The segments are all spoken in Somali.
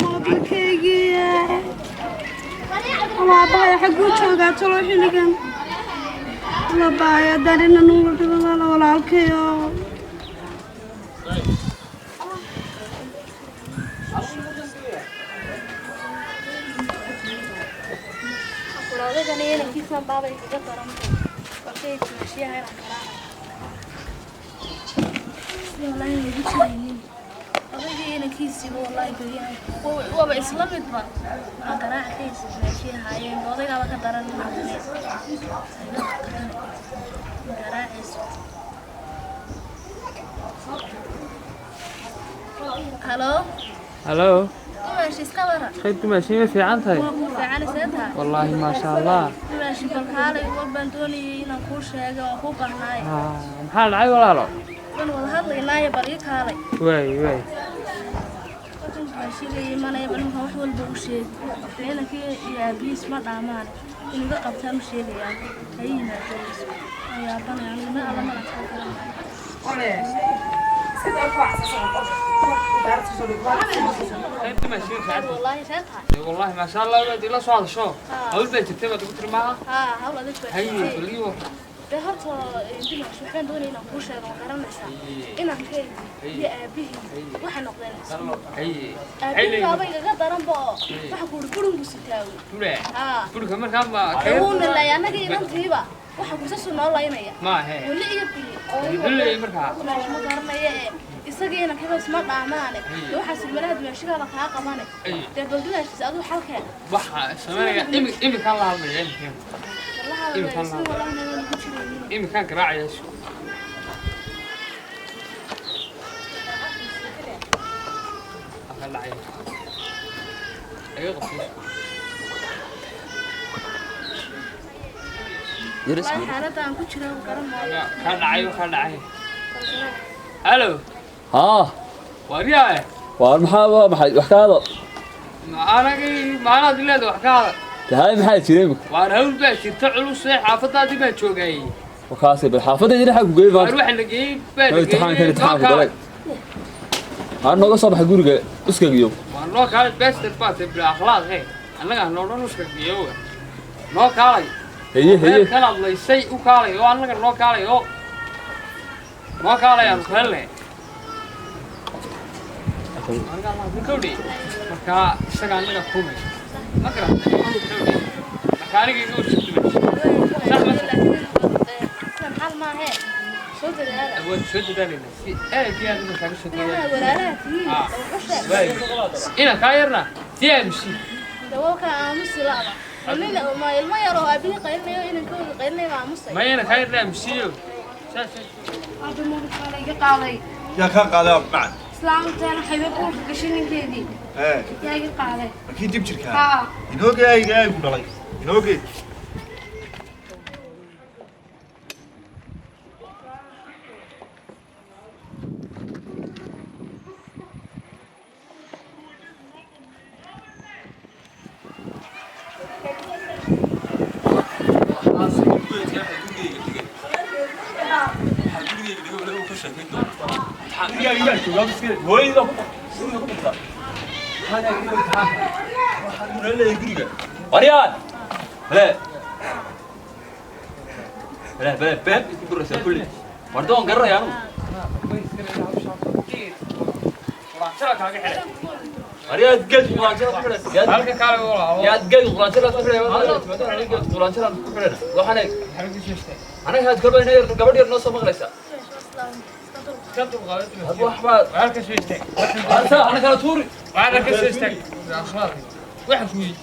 Moobilkaygii abaabahaya, xagguu joogaa talo xilligan? Labaaya darina nuula dhibadala walaalkayo. Odaygan iyo inankiisan baaba igaga daran warkay dumaashiyaha inaan garaacay sida wallaahi igu jiraynin. Odaygii inankiisiiba wallaahi beryahan waaba isla midba waxaan garaaca kaysa dumaashiyaha ayeen odaygaaba ka daran garaacayso. Halo. Halo. Dumaashi, iska wara. Khayr dumaashi, ma fiican tahay? Waa kuu fiican, tahay? Wallaahi maasha Allah. Dumaashi, bal kaalay, war baan doonayay inaan kuu sheego, waan kuu baahnaay. Maxaa dhacay, walaalo? Waan wada hadlaynaaye, bal ii kaalay. Waay waay. Halkan dumaashiga imanaya, bal ninkan wax walba u sheegi. Dee inankii iyo aabihiis ma dhaamaan in iga qabtaan u sheegayaan ha ii yimaadeen. Waan yaabanaya anigu, ma alla mana kaa garanayo. Khayr dumaashi, ma fiican tahay? Wallaahi see tahay? Wallaahi maasha Allah, waad ila soo hadasho. Hawl baa jirtay baad ugu tiri, maaha? Haa, hawl adag baa Haye. jirtay. Bal ii war. Dee horta dumaashi, waxaan doonaya inaan kuu sheego, ma garanaysaa, inankaygi iyo aabihii waxay noqdeen isku mid. Haye. Aabihii baaba igaga daranba oo waxa ku uri burungu sitaawo. Bure. Haa. Burka markaa ma Wuuna laayay annaga inantiiba, waxa kusa noo laynaya. Ma he. Weli iyo bili. Muxuu leeyahay markaa? Dumaashi ma garanaya ee isaga inankiiba isma dhaamaane. Dee waxaa silmalaha dumaashigaaba kaa qabane. Dee bal dumaashiis aduu xalkeen. Waxa sameynaya imikaan la hadlaya imikaan. Wallahi sida wallahi nala ku jiraynin. Imikaan garaacaya. Aka dhacay. Iga qabtay. Wallahi xaaladda aan ku jira garan maayo. Ka dhacay, ka dhacay. Halo. Haa. Waryahay. Waar maxaa, waa maxay? Wax ka hadal. Anagii maanaad leeda wax ka hadal. Tahay, maxaa jira imika? Waar hawl baa jirta culus ee xaafadaadii baan joogay. Wakaasay, bal xaafadayda waxa ku geeyay Waar maanta? waxa la geeyey baa la Imtixaankan geeyey. imtixaanku galay. Haa, nooga soo baxay guriga uskagiyo. Waar noo kaalay, bester baate bila akhlaaq eh. Annaga noo dhan uska geeyo. Noo kaalay. Haye haye. Meel kala hadlaysay u kaalay oo annaga noo kaalay oo noo kaalay aan kale. Kowdhi. Marka isaga annaga kumay. Ma garatay? Kowdhi. Marka aniga iga warshadumay. Sax ma? Sidan xal maahe, soo dadaala. Awood soo dadaalayna si aad iyo aad uga kaaga soo Inaad dadaalayna. walaalaha tihiin oo u sheeg. Ina kaa yarna TMC. Dawoolka aamusi la'da. Nin ma ilmo yar oo aabihii qaylinayo inankooda qaylinayo ma aamusay. Ma ina kaa yarna MC yo. Saas. Aaba, moobilkaa iga qaaday. Yaa kaa qaaday macan? Islaamteena xaybe uurka gashay ninkeedii. Ee. Yaa iga qaaday? Kii dib jirkaa? Haa. Inooge, ayga aygu dhalay inooge. Waryaan bale bale bale been isku duraysaa kulli warda waan garanaya anugu. Waryaad geed quraanjada ku xidhan. Halka kaalay walaalo. Yaad geed quraanjada ku xidhan, geed quraanjada ku xidhan waxaan eeg anaga haad kolba ina yar gabadh yar noo soo maqlaysaa. Ka dulqaaday. Had wax baa Halka soo istaag. Arsa ana kala tuuri. Waxaana ka soo istaag. Waxaan ku yidhi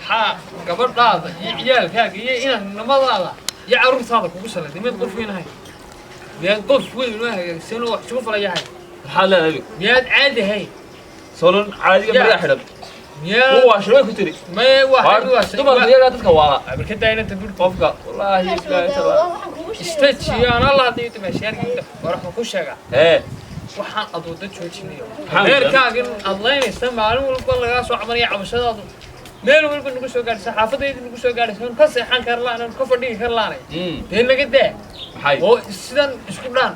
xaa gabadhaada iyo ciyaalkaaga iyo inannimadaada iyo carruurtaada kugu saladay, miyaad qof weyn ahay? Miyaad qof weyn oo hagaagsan oo wax isugu falayahay? Maxaad leedahay? Miyaad caadi ahayn? Solon caadiga madaxa xidhan. Miyaad waa shirway ku tiri. Maye waa dumarku iyagaa dadka waala. Marka daayinanta bur qofka wallaahi ilaahi taala. Waxaan kugu sheegay. Istajiyo aan alla haddii dimashaarkiisa war waxaan ku sheegaa. Ee. Waxaan aad wada joojinayo Maxaa reerkaagan aad laynaysa, maalin walba lagaa soo cabanaya, cabashadaadu meel walba nagu soo gaadhaysa, xaafadayda nagu soo gaadhaysa, oon ka seexan kar la'aan, oon ka fadhigi kar la'aanay. Dee naga daa. Maxay? Oo sidan isku dhaan.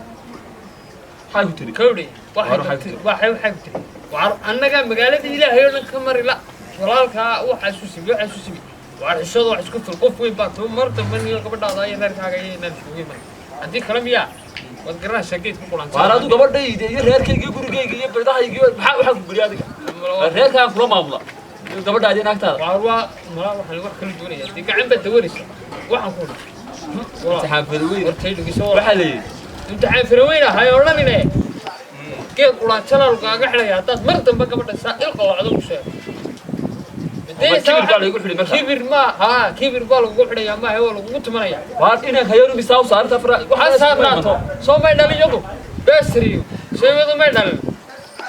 Maxay ku tiri? Kowdhi. Waar waxay waxay ku tiri? Waxay ku tiri waar annaga magaalada Ilaahay oo dhan ka mari la walaalkaa, waxaa isu simi, waxaa isu simi, waar xishada wax isku fil, qof weyn baa tuma, mar dambe niyo gabadhaada iyo reerkaaga iyo inaan iskugu iman, haddii kale miyaa waad garanaysaa geedka quraanjada. Waar adu gabadhayda iyo reerkayga iyo gurigayga iyo berdahayga iyo maxaa waxaa ku geliya adiga? Reerkaan kula maamula iyo gabadhaada iyo naagtaada. Waar waa malaa waxaan wax kala doonaya, dee gacan baad dawaraysa waxaan ku dhi. Imtixaan faraweyn. Hortay dhugiso. Waxaa la yidhi imtixaan faraweyn ahay odhanine, geed quraanjada lagaaga xidhaya haddaad mar dambe gabadha saa il qalacdo ku sheego. Ma kibir baa lagu xidhi marka? Kibir ma haa, kibir baa lagugu xidhaya maahe, waa lagugu tumanaya. Waar inaan hayaru bisaa u saarta fara. Waxaa saarnaato soo may dhalin iyadu beesriyo sabayadu may dhalin,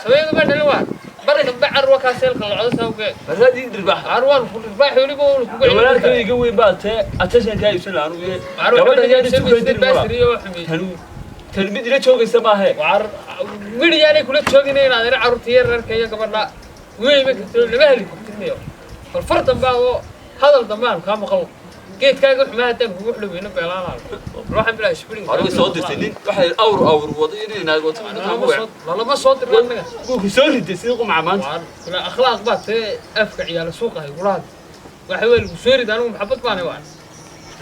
sabayadu may dhalin, waa mar dambe carwa kaa seel qalacdo saa ugeed. Markaad ii dirbaax. Carwaan ku dhirbaax weliba waa kugu celin. Walaalkayga weyn baa tee attention-kaa iibsan lahaa anugu gabadha yaan isu kala dirin walaa. Beesriyo waa xumeeyey. Tanu tan mid ila joogaysa maahe. Waar midhiyaanay kula joogina inaad ina carruurta yar reerka iyo gabadha weyma karto lama heli kartinayo, bal far dambe adoo hadal dambe aan kaa maqal geedkaaga xumaa haddaan kugu xidhi weyno beelaanaal waxaan bilaa isbirin. Hore way soo dirtay nin waxay awr awr wado inay naag wato inta ku weec. Lalama soo dirna annaga. Wuu ku soo riday sidii qumaca maanta. Waar kula akhlaaq baa tee afka ciyaala suuqa hay kula hadli waxa wey lagu soo rida, anigu maxabad baanay waan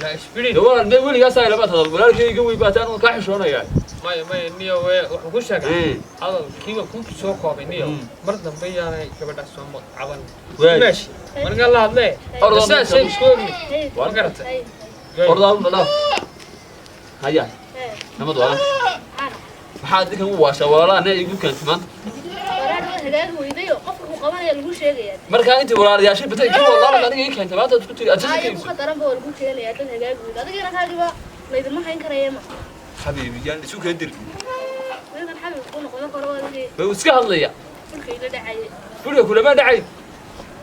laa isbirin. Dee walaal mee weligaas ay lama hadal, walaalkayga weyn baa tee anugu kaa xishoonayaa. Maya maya niyo we waxaan ku sheegay hadalkiiba ku soo koobay niyo, mar dambe yaanay gabadhaas soo caban. Waay. Meeshi markaa la hadlee Ordo. saasay isku ogni ma garatay? Ordaa u dhalaaf haya nabad walaal, maxaad ninkan u waashaa walaalaha nee igu keentay maanta? Waraad waa hagaagi weydayo, qofka ku qabanaya lagu sheegaya. Markaa intii walaalayaashay batay kii walaalaha aniga ii keentay maanta aad ku tiri Aya attention. ku daran ba waa lagu keenaya dad hagaagi weyda, adigina kaagiba laydinma hayn karaya ma. Xabiibi yaan isu keen dir. Ninkan xabib ku noqon karo waa adigii. Bay iska hadlaya. Dhulka ila dhacayay. Guriga kulama dhacay,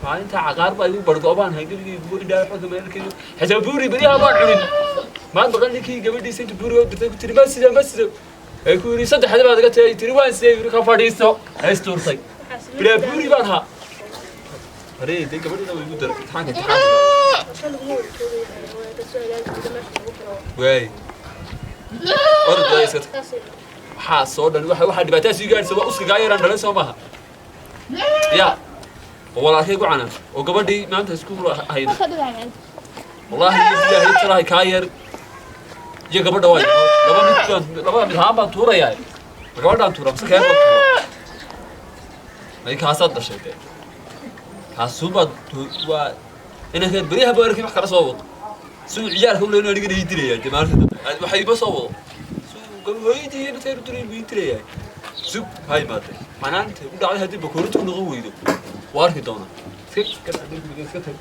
maalinta caqaar baa igu bargoobaan haygabigii indhaa xogga meelkayga xitaa buuri beryaha baan cunin maanta, qalinkii gabadhiisa inta buuriga u dirtay ku tiri ma sida ma sido, ay ku yidhi saddexda baad iga tagay, tiri waan sidee, yidhi ka fadhiiso haystuurtay bilaa buuri baan haa haree, dee gabadhina way igu daray imtixaanka imtixaanka. Washa laguma wada joogaya, waa dad soo hagaagi weyda meesha lagu kala Waay orod waa iska tag. Saasay. Waxaa soo dhan waxa waxaa dhibaataa sii gaadhaysa waa uskagaa yaraan dhalay soo maaha ya oo walaalkay ku canaan oo gabadhii maanta isku hayda, wallaahi ilaahay tarahay kaa yar iyo gabadha waa laba mid baan labada mid ahaan baan tuurayaa, ma gabadhaan tuura mise keen baan tuura? May kaasaad dhashay dee kaasuunbaad waa inanka beryaha baa arkin wax kala soo wado siduu ciyaalka u leeno anigana ii dilayaa dee maalinta dambe waxa iima soo wado siduu hooyadii iyo intaynu diray buu ii dilayaa, sug ha imaatee canaanta ku dhacday haddii bakoorintu noqon weydo waa arki doonaa iska iska iska tag.